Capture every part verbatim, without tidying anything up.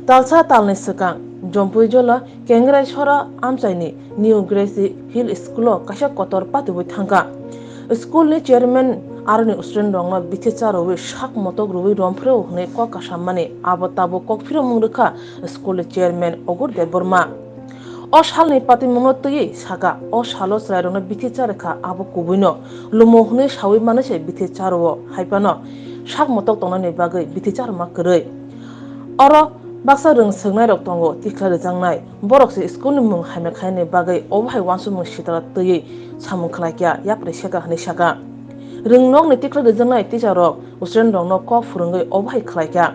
Talsa talni swkang, Jompui Jola Kengrai Sora amchaini New Grace Hill School o kaisa kotor patiwi thangkha. School ni chairman aroni student rokno bithi cha rwui sak motok rwui romphreo hwnwi kok kasammani abo tabuk kok phiromung rwkha school ni chairman Ogur Debbarma. O salni patimungo twiwi saka, o salo chwrairokno bithi cha rwkha abo kubuino lumo hwnwi saui manwi se bithi cha rwo, haiphano sak motok tongnani bagwi bithi cha rwma kwrwi. Oro baksa rwng swngnairok tongo, tikhlai rwjaknai. Borok se school ni mung hamya khlainani bagwi obo hai uansukmung sitra twiwi samung khlaikha, yapri seka hwnwi saka. Rwng nokni tikhlai rwjaknai teacher rok student rokno kok phwrwngwi obo hai khlaikha.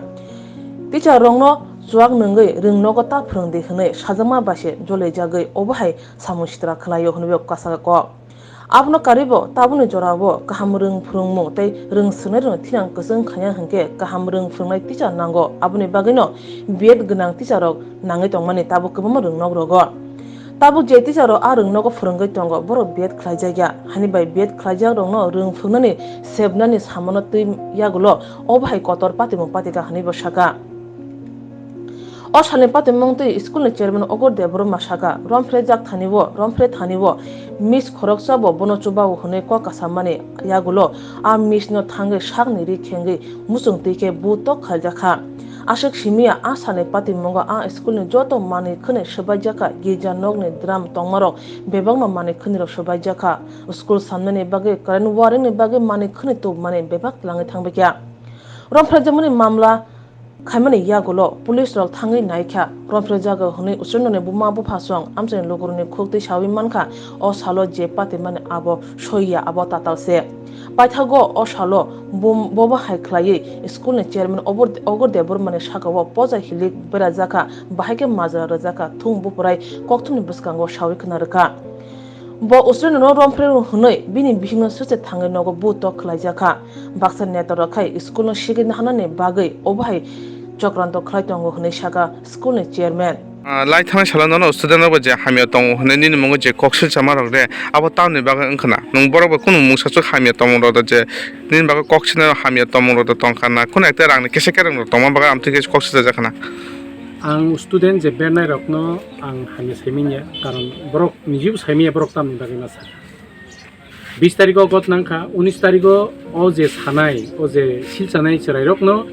Teacher rokno chuak nwngwi rwng nogo ta phwrwngdi hwnwi sajakma bai se jolaijagwi obo hai samung sitra khlaio hwnwi bo kasaka kok. Abono karwibo tabukni jorao kaham rwng phwrwngmung tei rwng swngnairokno thinang kwchwng khaina hwnkhe kaham rwng phwrwngnai teacher nango. Aboni bagwino B Ed gwnang teacher rok nangwi tongmani tabuk kwbangma rwng nok rogo. Tabuk je teacher rok a rwng nogo phwrwngwi tongo, borok B Ed khlaijakya, hani bai B Ed khlaijakrokno rwng phwrwngnani sebnani samono twi yagulo obo hai kotor patimung patika hwnwi bo saka. O salni patimung twi school ni chairman Ogur Debbarma saka, romphre jak thani o, romphre thani o, miss khoroksa bo bono chuba o hwnwi kok kasammani yagulo a miss no thangwi sakni ri khengwi muchung twi khe bu tok khaijak kha. Aswk simi ya a salni patimungo a school ni joto manwi khwnwi swbaijak kha, girja nokni drum tongmarok bebakno manwi khwnwi rok swbaijak kha, school samnani bagwi current wiring ni bagwi manwi khwnwi tubumani bebak twlangwi thangbai kha. Romphrejakmani mamla khaimani yagulo police rok thangwi naikha, romphrejago hwnwi student ni buma bupha song amchaini lugurokni khuk twi saui mankha, o salo je patimani abo soi ya, abo tatal se. Paithago o salo bum-, bobo hai khlaiwi school ni chairman Obor-, Ogur Debbarmani sakao poja hilik berajakha, bahai khe majra rwjakha, thung buphwrai kokthumni bwskango saui khna rwkha. Bo student no romphre hwnwi bini bisingno swse thangwi nogo bu tok khlaijakha. Baksa neta rok khai school no sigwi naharnani bagwi obo hai chokranto khlai tongo hwnwi saka school ni chairman. Ah, lai thangnai salo nono student rok bo je hamya tongo hwnwi nini mungo je kok silchama rok de abo tamoni bagwi wngkha na? Nwng borok bai kunu mungsa swk hamya tongmung rok do je nini bagwi kok sinai rok hamya tongmung rok do tongkha na? Kunu ekta rang ni kisa kereng rok tongma bagwi amtwi khe kok siljak kha na? Ang student je bernai rokno ang hamya saimanya, karon borok nijibo saimanya borok tamni bagwi ma sakha. Bis tarikh o got nangkha, unis tarikh o o je sanai, o je silchanai chwrairokno,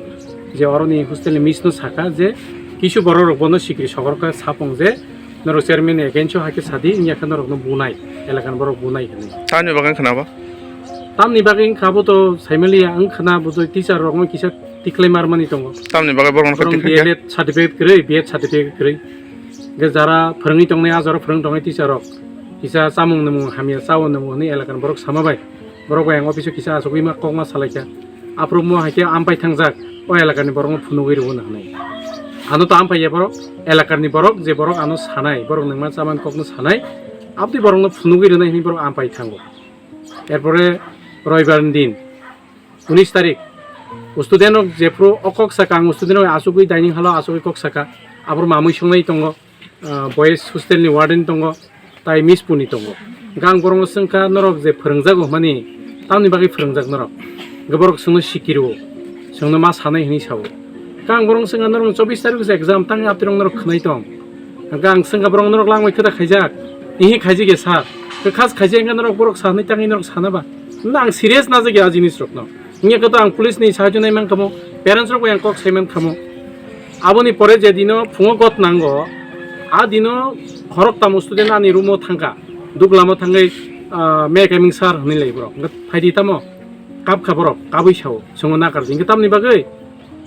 je oroni hostel ni miss no sakha je kisu borok rok bono sikri sogorkha sapung je norok chairman ni against o haikhe sadi, wngya khe norokno bunai, elakani borok bunai hinwi. Tamni bagwi wngkha na bo? Tamni bagwi wngkha bo to saimaliya, wngkha na bo to teacher rokno kisa tikhlai marmani tongo. Tamni bagwi borokno borok tikhlai kha? D L Ed certificate kwrwi, B Ed certificate kwrwi. Hwnkhe jara phwrwngwi tongnai, a jora phwrwng tongnai teacher rok kisa chamung nwmung hamya chao nwmung hwnwi elakani borok sama bai. Borok bai ang office o kisa achugwi ma kokma salaikha. Aphuru mo hai khe ampai thangjak, o elakani borokno phunugwi rwna hwnwi. Ano to ampai ya borok, elakani borok je borok ano sanai, borok nwngma chamani kokno sanai, aboni borokno phunugwi rwnai hwnwi borok ampai thango. Erpore roibar ni din, unis tarik, student rok jephuru o kok saka, ang student rok achugwi dining hall o achugwi kok saka, aphuru mamwi songnai tongo. Ah, boys hostel ni warden tongo, tai miss puni tongo. Hwnkhe ang borokno swngkha, "Norok je phwrwngjago hwnmani, tamni bagwi phwrwngjak norok?" Hwnkhe borok swngno sikiro, swngno ma sanai hwnwi sao. Hwnkhe ang borokno swngkha, "Norok chobbish tarikh se exam, tang atirok norok khwnai tong?" Hwnkhe ang swngkha borok, "Norok langbai khe da khaijak?" "Ihi, khaijak ya sir." Hwnkhe khas khaijak hwnkhe norok borok sanai tangwi norok sana ba? Hwnkhe ang serious najak ya a jinis rokno. Wngya khe to ang police ni sahajyo nai mankha mo, parents rok bai ang kok sai mankha mo. Aboni pore je dino phungo got nango, a dino khorok tamo student ani room o thangkha, duglam o thangwi, ah, "Me coming sir," hwnwi lai borok. Hwnkhe phaidi tamo, kap kha borok, kabui sao, chwngno nakar di. Hwnkhe tamni bagwi,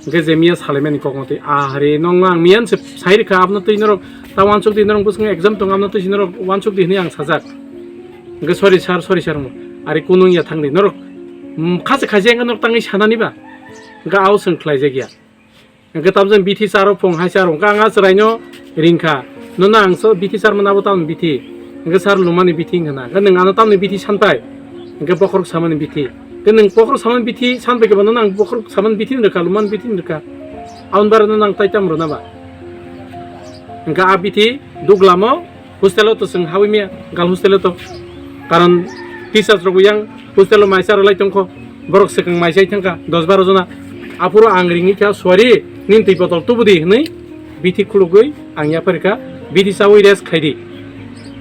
hwnkhe je miya salaimani kokno twi, "Ah, hari, nokno ang miyan se sai rwkha, abno twi norok ta uansuk di, norok bwskango exam tongo, abno twi se norok uansuk di," hwnwi ang sajak. Hwnkhe, "Sorry sir, sorry sir," hwngo. "Ari kunu wngya, thang di. Norok, mm, kha se khaijak hwnkhe norok tangwi sanani ba?" Hwnkhe, "Ao chwng khlaijak ya." Hwnkhe, tamjani bithi charo phung hai charo. Hwnkhe, ang a chwraino ringkha. "Nono ang so bithi charmani abo tamni bithi?" Hwnkhe, "Sir, lumani bithi," hwnkha na. Hwnkhe, "Nwng ano tamni bithi sanpai?" Hwnkhe, "Bokhorok samani bithi." Hwnkhe, "Nwng bokhorok samani bithi sanpai khe ba, nono ang bokhorok samani bithi hinwi rwkha, lumani bithi hinwi rwkha. Aboni bagwi nono ang tai tamo rwna ba?" Hwnkhe, a bithi duglamo hostel o to chwng habwi maya, girl hostel o to. Karon teachers rok yang hostel o maisa rwlai tongkho, borok swkang maisa thangkha dos baro jona. Aphuru ang ringwi kha, "Sorry, nini twi botol tubu di," hwnwi Bithi khulugwi ang yaphar kha, bithi chawi rest khaidi.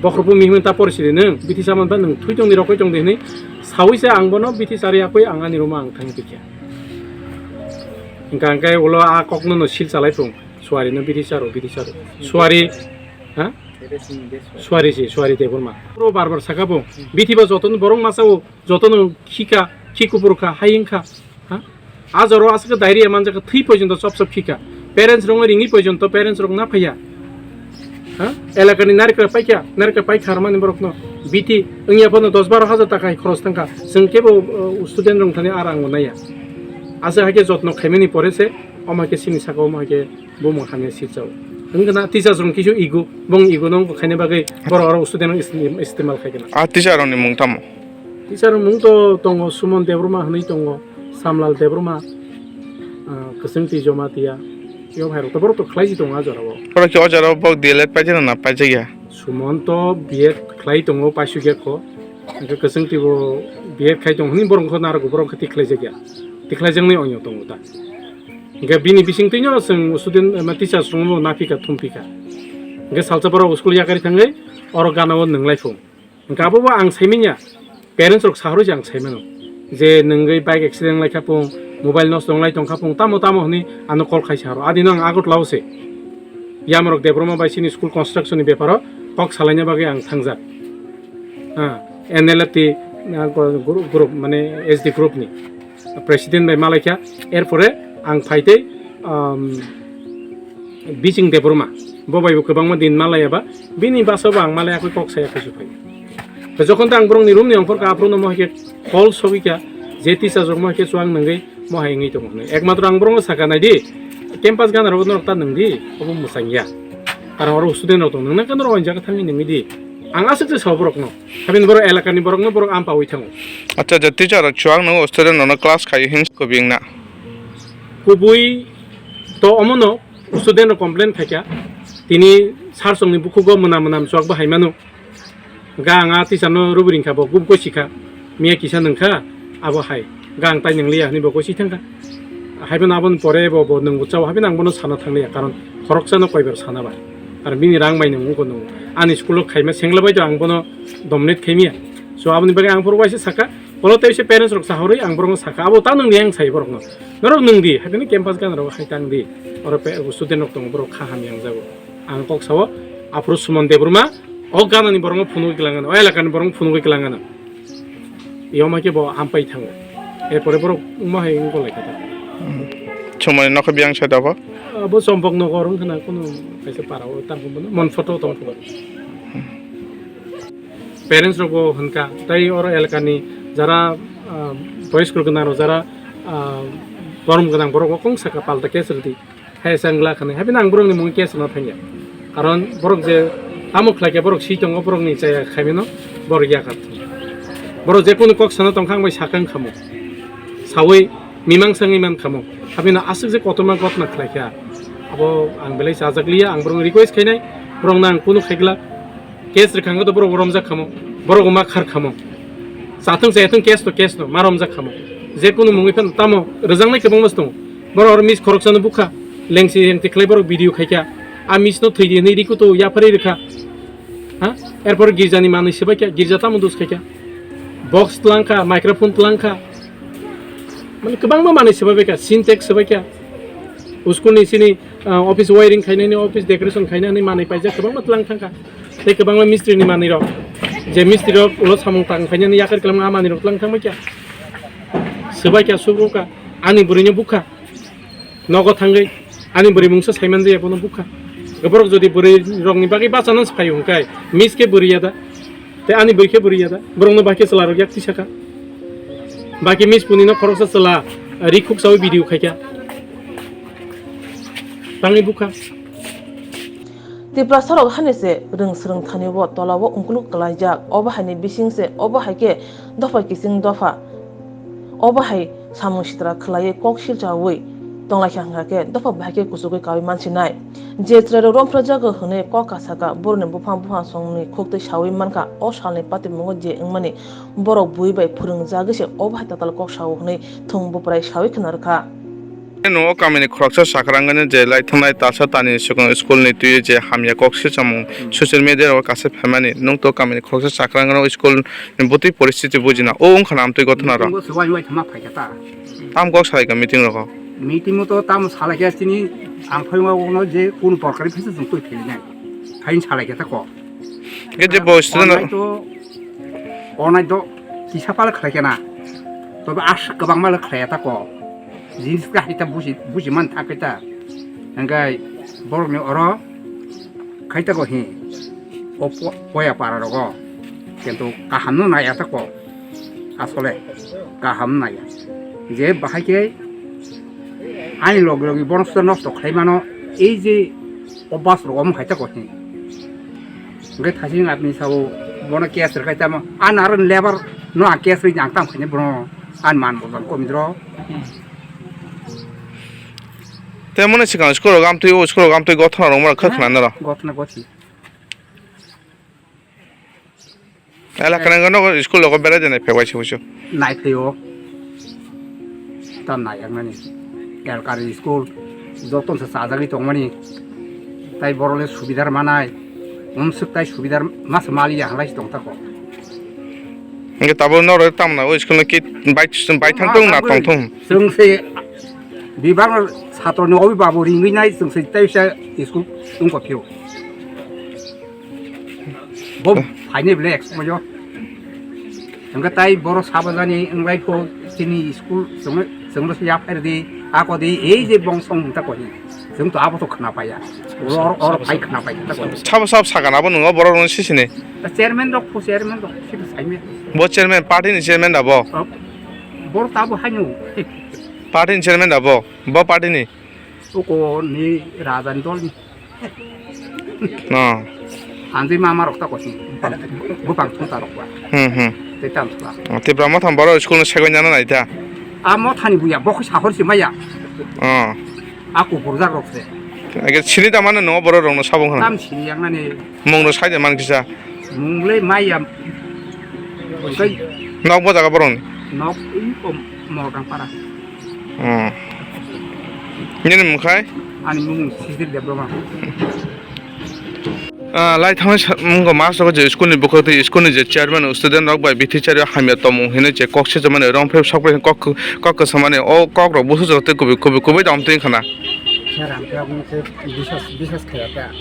Bokhorok bo mihimwi ta porsi di nwng, bithi chaman ba nwng thwi tongdi, rokoi tongdi hwnwi sawi se ang bono bithi charwi yakwi ang ani room-o ang thangwi twi kha. Hwnkha hwnkhe ulo a kokno no sil chalai phung, suari no bithi charo, bithi charo. Suari, ha? Suari si, Suari Debbarma. Bro bar bar saka bo, bithi ba jotono borok masa o, jotono khika, khi kupur kha, hai wngkha. Ha? A jora o aswk diarrhea manjak kha, thwi poijonto chop chop khika. Parents rokno ringwi poijonto parents rok na phaiya. Ha? Elakani narikra paikha, narikra paikha rwmani borokno. Biti wngya phano dos baro hajar taka hai khoros thangkha. Chwng kebo, uh, student rok thani a rang bo naiya. Aswk hai khe jotno khaimani pore se, omo hai khe chini saka omo hai khe bumung hamya silchao. Wngkha na teachers rok kisu ego, bong ego no wngkha khaina bagwi borok oro student rok isti-, istimal khai khe na. A teacher rokni mung tamo? Teacher mung to tongo, Suman Debbarma hwnwi tongo, Samlal Debbarma, ah, Kwchwng Twi Jamatia, yo hai rok to borok to khlai si tongo a jora o. Borok khe o jora o bok D L Ed paijak na paijak ya? Suman to B Ed khlai tongo, paisuk ya kho. Hwnkhe Kwchwng Twi bo B Ed khai tongo hwnwi borok kho narwgo, borok khe twi khlai jak ya. Twi khlai jak nai ongyo tongo ta. Hwnkhe bini bising twi no chwng student, ma, teachers rok no naphika, thumpika. Hwnkhe salsa borok school yakarwi thangwi oro gana o nwnglai phung. Hwnkhe abo bo ang saimanya, parents rok saharwi se ang saimano. Je nwngwi bike accident lai kha phung, mobile nosto wnglai tong kha phung, tamo tamo hwnwi ano call khai saharo. Adino ang Agartala o se. Yamrok Debbarma bai chini school construction ni beparo kok salaina bagwi ang thangjak. Ah, N L F T, ah, group, group, mane S D group ni president bai malaikha, erpore ang phaitei, um, Bijing Debbarma, bo bai bo kwbangma din malaiyaba, bini basa bo ang malaya khe kok saya khe phai. Jokhon ta ang borokni room ni ongkhor kha, aphuru no mo hai khe call sogwi kha, je teacher rok mo hai khe chuang nangwi mo hai wngwi tongo hwnwi. Ekmatro ang borokno saka nai di, campus gana rok norok ta nang di, obo mwchang ya. Aro oro student rok tong nang nang khe norok o jaga thangwi nangwi di. Ang aswk se sao borokno. Habini borok elakani borokno borok ampawi thango. Acha, je teacher rok chuang nang student rokno class khai hin kubui wngna. Kubui to omono student rok complain khaikha. Tini sir songni bukhugo mwnam mwnam chuak bo hai mano. Ga ang a teacher no rubri wngkha, bo gub gosi kha, miya kisa nwng kha, abo hai. Ga ang tai nwngliya hwnwi bo gosi thang kha. Hai phano aboni pore bo, bo nwng uchao, hai phano ang bono sana thang liya, karon khoroksa no koibar sana ba. Ar bini rang bai nwng wngkha nwng. Ani school o khaima sengla bai to ang bono dominate khaimiya. So aboni bagwi ang phuru waisa saka, olo tei se parents rok sahorwi ang borokno saka, abo ta nwng di ang sai borokno. Norok nwng di, hai phano campus gana rok hai tang di. Oro pe-, student rok tongo, borok kha hamya wngjago. Ang kok sao, aphuru Suman Debbarma, o ganani borokno phunugwi kwlangano, o elakani borokno phunugwi kwlangano. Yoma khe bo ampai thango. Erpore borok wngma hai wngkha lai kha ta. Hmm. Chumani nokha biyang sa dabo? Abo Chompok Nogor wngkha na, kunu kaisa para o tang phano mon photo tong phano. Parents rok bo hwnkha, tai oro elakani jara, ah, boyos kwrwngna rok jara, ah, borom gwnang borok bo kong saka palta case rwdi. Hai chwng glak hwnwi, haphino ang borokni mungwi case rwna thangya. Karon borok je tamo khlai khe borok si tongo, borokni chaya khaimano borok yakar thung. Borok je kunu kok sana tongkha ang bai sakang khamo. Sawi mimang sangwi man khamo. Haphino aswk je kotorma gotna khlai kha. Abo ang belai chajak liya, ang borokno request khainai, borokno ang kunu khaigla. Case rwkha hwnkhe to borok romjak khamo, borok ma khar khamo. Chathung chayathung case to case no, ma romjak khamo. Je kunu mungwi phano tamo rwjaknai kwbangma se tongo. Borok oro miss khoroksano bukha, lengsi lengti khlai borok video khaikha. A miss no thwidi hwnwi rikuto yapharwi rwkha. Ha? Erpor girjani manwi swbaikha, girja tamo dos khaikha. Box twlangkha, microphone twlangkha. Mane kwbangma manwi swbaibaikha, Sintex swbaikha. Uskulni sini, ah, office wiring khainani, office decoration khainani manwi paijak kwbangma twlang thangkha. Tei kwbangma mistri ni manwi rok, je mistri rok ulo samung tang khainani yakar kwlangma a manwi rok twlang thangbai kha. Swbai kha, subrung kha, ani bwrwi no bukha. Nogo thangwi ani bwrwi mungsa saiman jaya bono bukha. Borok jodi bwrwi rok ni bagwi bachana se phaio hwnkhe miss khe bwrwi ya da. Tei ani bwrwi khe bwrwi ya da. Borok no bai khe chwla rok yak tisa kha. Bai khe miss puni no khoroksa chwla ri khuk sawi video khai kha. Tangwi bukha. Tiprasa rok hani se rwng swrwng thani bo tola o ungkuluk kwlaijak, obo hai ni bising se obo hai khe dopha kiching dopha, obo hai samung sitra khwlaiwi kok silchaui tonglaikha hwnkha khe dopha bahai khe kuchugui kaui mansinai. Je chwrairok romphrajago hwnwi kok kasaka boroni buphang buphang songni khuktwi saui mankha o salni patimungo je wngmani borok bui bai phwrwngjagwi se obo hai tatal kok sao hwnwi thwng buprai saui khna rwkha. Nwng o kamini khoroksa chakrang gwnwi je lai thangnai talsa tani swkang school ni twi je hamya kok swchamung social media o kaisa phaimani, nwng to kamini khoroksa chakrang gwnwi school ni bwtwi poristiti bujina o wngkha na amtwi gothona rok. Meeting o se wai wai thama phaikha ta. Tam kok salai kha meeting rogo. Meeting o to tam salai kha chini ang phaima uno je kun porkari phisa jung twi philinai. Phain salai kha ta ko. Ge je bo student Onai to, onai to kisa pala khlai kha na. Tobe as kwbangma le khlai ta ko. Jinis kahai ta buji, buji man tha khe ta. Hingkai borok ni oro khai ta ko hi. O po-, poya para rogo. Kintu kaham no nai ta ko. Asole kaham no nai. Je bahai khe ani logi logi bono se nosto khlai mano. Ei je o bus rogo omo khai ta ko hi. Hingke thasing apni sabo bono case rwkha tamo. An aro lebar no ang case rwdi ang tam khaini bono an man bo jang komidro. Te mone sikang school rok amtwi o school rok amtwi gothona rok mano kha khna naro. Gothona gothi. Ela kanang no school rok berai de nai phewai se bujo. Nai pheo. Tam nai ang nani. Elkari school joton se sajagwi tongmani. Tai borok le subidar manai. Umsuk tai subidar mas mali ya halai tong tako. Hingke tabo norok tamna o school no ki bai, bai thang tong na tong thung. Chwng se bibang satro ni obi babu ringwi nai chwng se tai sa school tong ko phio. Bo phaini bele ek somoyo. Hingke tai boro sabajani wngbai pho chini school chwngno, chwngno se yaphairdi, ako di, ei je bongsong hinta koni. Chwng to abo to khna paiya. Or, or phai khna pai hinta koni. Sabo sab sagan abo nungo borok rong sisini. Chairman rok pho chairman rok sini saimi. Bo chairman, party ni chairman da bo? Boro tabo haino. Party ni chairman da bo? Bo party ni? Uko ni raja ni dol ni. No. Anjui mama rok ta kosi. Bupang thung ta rok ba. Hmm, hmm. Te tam sla. Tipra motham boro school no segoi nana nai ta. A mothani buya bokho sahor si maya. Oh. A kupurjak rok se. Age sini ta mane no boro rok no sabong khana. Tam sini yang nani. Mung no sai de man kisa. Mung le maya. Nok bo jaga borok ni? Nok i ko Morgang para. Hmm. Nini mung khai? Ani mung Sidir Debbarma. Ah, lai thangwi sa-, mung ko mas ko je school ni bukhuk twi school ni je chairman student rok bai bithi chari hamya tomung hinwi je kok se mane rong phe sok phe kok, kok ko samani o kok rok busu jok tei kubi, kubi, kubi dam twi khana. Sir, ang khe aboni khe bisas, bisas khaya ta.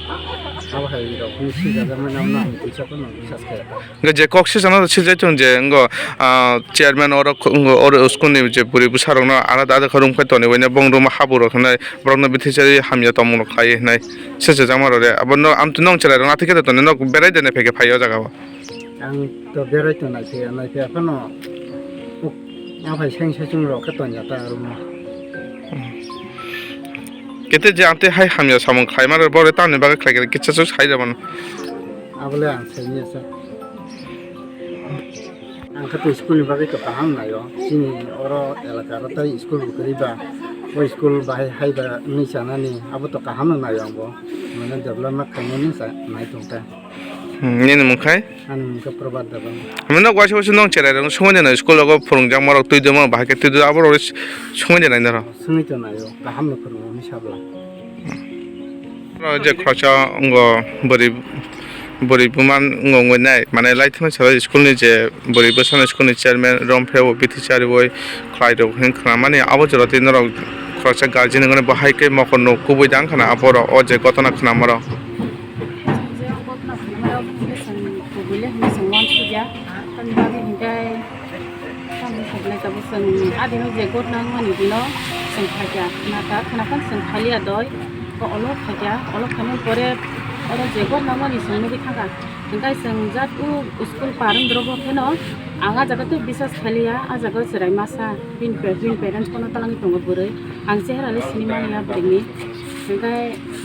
Abo hai rok ni sijak mane ang nang twi chok no bisas khaya ta. Hingke je kok sijano sijai tong je, wngkha, ah, chairman oro, wngkha oro school ni je bwrwi bwsa rokno alada alada khe room khe tonwi bong room o habwi rok hinwi borokno bithi chari hamya tongmung rok khlaiwi hinwi se swijak ma rok de. Abono amtwi nwng chwrai rok nathi khe tongwi nwng berai de nai phaikhe phai o jaga o. Ang to berai tong nai phiya, nai phiya phano uk-, ang phai seng seng rok khe tong ya ta room o. Kete je amtwi hai hamya samung khlai ma rok bo tamni bagwi khlai khe kisa sai rw mano. Abole ang sai ya sa. Ang khe to school ni bagwi to kaham naio. Chini oro elaka ro tai school bo kwrwi ba. O school bahai hai ba wngwi chanani abo to kaham no naio ang bo. Mane development khainani sa nai tong kha. Hmm, nini mung khai? Ani mung khe Prabhat Debbarma. Mane nok waisa waisa nwng cherai rok songwi de nai school rogo phwrwngjak ma rok twi de ma bahai khe twi de abo rok songwi de nai naro. Songwi to naio kaham no phwrwngo hwnwi sabla. Oro je khoroksa wngkha bwrwi, bwrwi buma wngkha wngwi nai, mane lai thangma salo school ni je bwrwi bwsano school ni chairman rompheo bithi chariwi khlai rok hinwi khna mani, abo jora tei norok khoroksa guardian wngmani bo hai khe mokol no kubui da wngkha na abo rok o je gotona khna maro. Je gotona khna maro bini bwswng kubui le hinwi chwng uansukya, tamni bagwi hinkhe Tamni hwnkhai tabuk chwng adino je gotna wngmani bino chwng khaikha, khna kha, khna phano chwng khaliya doi, o olok khaikha, olok khaimani pore oro je gotna wngmani chwng nugwi thangkha. Hwnkhe chwng jat o school par wngdrobo kheno ang ah jaga tei bisas khaliya, ah jaga o chwrai masa bini pe-, bini parents phano talangwi tongo bwrwi, ang chehara le sini manya bwrwini, hwnkhe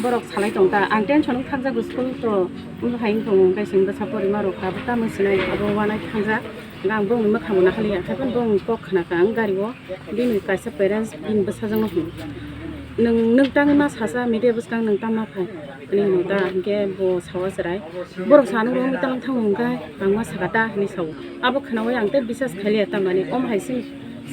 borok salai tongkha, ang tension wng thangjago school to wng hai wng tongo, hwnkhe chwng bwsa porima rok tabuk tamo sinai abo uanai thangjak. Ang bongni mwkhangbo nahaliya, khe phano bongni kok khna kha ang gari o, bini kaisa parents bini bwsajwkno hino, "Nwng, nwng tangwi ma sasa media bwskang nwng tang ma phai?" hwnwi hino da, hinkhe bo sao chwrai, "Borok sa nukgo wngwi talang thango hwnkhe ang ma sakha ta?" hwnwi sao. Abo khnaui ang tei bisas khailiya, tamni omo hai chini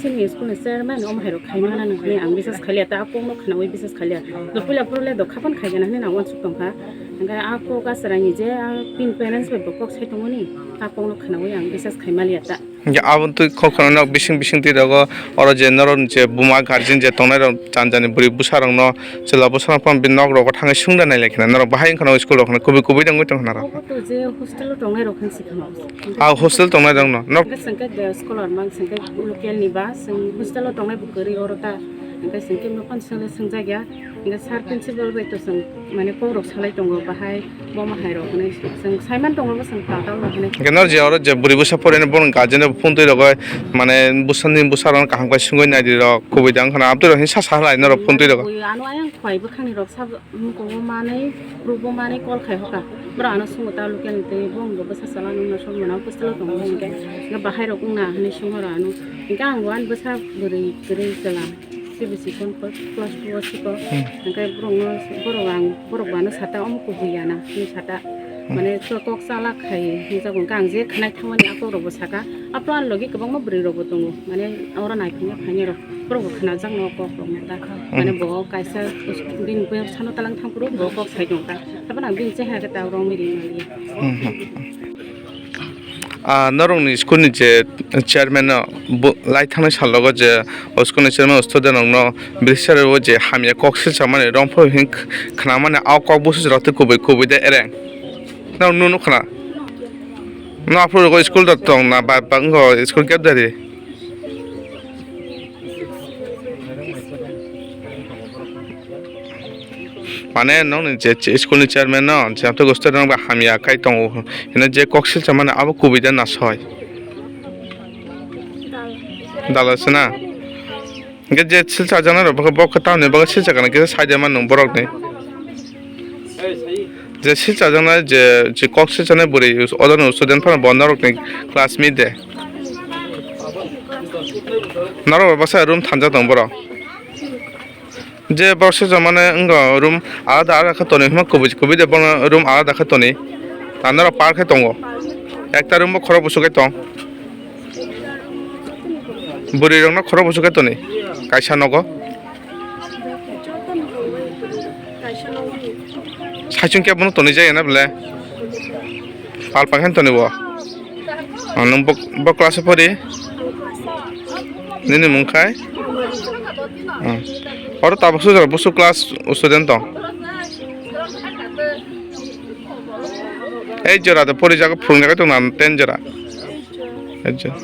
Chini school ni chairman omo hai rok khai mana nang hwnwi ang bisas khailiya, ta kok no khwnawi bisas khailiya. Do puila phuru le do khapan khai gana hwnwi nang uansuk tongkha. Hingke a kok a chwrai ni je a pin parents bai bo kok sai tongmani, a kok no khwnawi ang bisas khai maliya ta. Hingke abo twi kok khwna nok bising bising twi rogo oro je norok je buma guardian je tongnai rok jani jani bwrwi bwsa rok no chwla bwsa rok phano nok rogo thangwi sung da nai lai khna norok bahai wngkha na school rok khna kubui kubui da wngwi tong khna rok. Obo to je hostel o tongnai rok khan si khna. A hostel tongnai rok no nok. Hingke sengke de scholar mang sengke local ni ba seng hostel o tongnai bo kwrwi oro ta. Hingke sengke no pan seng sengjakya. Hingke sir principal bai to seng mane kok rok salai tongo bahai bomo hai rok hwnwi seng saiman tongo bo seng ta ta rok hwnwi. Hingke no je oro je bwrwi bwsa poreni bono guardian rok phone twi rogoi mane bwsani bwsa rok kaham khe sungwi nai di rok kubui da wngkha na abdui rok hinsa sa lai norok phone twi rogoi. Ano ayang khwai bwkhani rok sabo. Mukungo manwi, group o manwi call khai hoka. Bro ano sungo ta local ni tei bo wngbo bwsa chala nungno song mano hostel o tongo hingke. Nga bahai rok wngna hinwi sung oro ano. Hingke ang bo ani bwsa bwrwi kwrwi chwla. C B C kon class two o siko. Hmm. Hingke borok no, borok ang, borok bo ano sata omo kubui ya na, hinwi sata. Hmm. Mane kok chala khai hinjago hingke ang je khnai thangmani a kok rok bo saka. Apro ani logi kwbangma bwrwi rok bo tongo. Mane oro naiphangya phainai rok. Borok bo khwnajak no kok rok no ta. Hmm. Mane bo kaisa bini bwsano talang thangphuru bo kok sai tong ta. Haphano ang bini chehra khe ta romwi ri maliya. Hmm, hmm. Ah, norokni school ni je chairman no bo lai thangnai sal rogo je o school ni chairman o student rok no birisari o je hamya kok silsa mani romphuru hin khnamani a kok busu rok tei kubui kubui de ereng. Norok nunu khna. No aphuru rogo school da tong na ba, ba wngkha school gate dari. Mane nokni je, je school ni chairman no je amtwk student rok bai hamya khai tongo hino je kok silsa mani abo kubui de nasoi. Dala se na. Hingke je silsa jana rok bo khe tamni bo khe silsa kana kisa side ma nung borok ni. Je silsa jana je, je kok silsa nai bwrwi odor no student phano bo norok ni classmate de. Norok bwsa room thanja tong borok. Je borok se jomane wngkha room alada alada khe tonwi hwnba kubui kubui de bono room alada khe tonwi. Tei norok par khe tongo. Ekta room bo khorok buchuk khe tong. Bwrwi rokno khorok buchuk khe tonwi. Kaisa nogo. Saichung khe bono tonwi jaya na bwle. Pal pal khe tonwi bo. Ah, nwng bo, bo class o pori? Nini mung khai? Ah. Oro tabuk sujak busu class student tong? Eight jora de pori jago phurung jago tong na ten jora? Eight jora.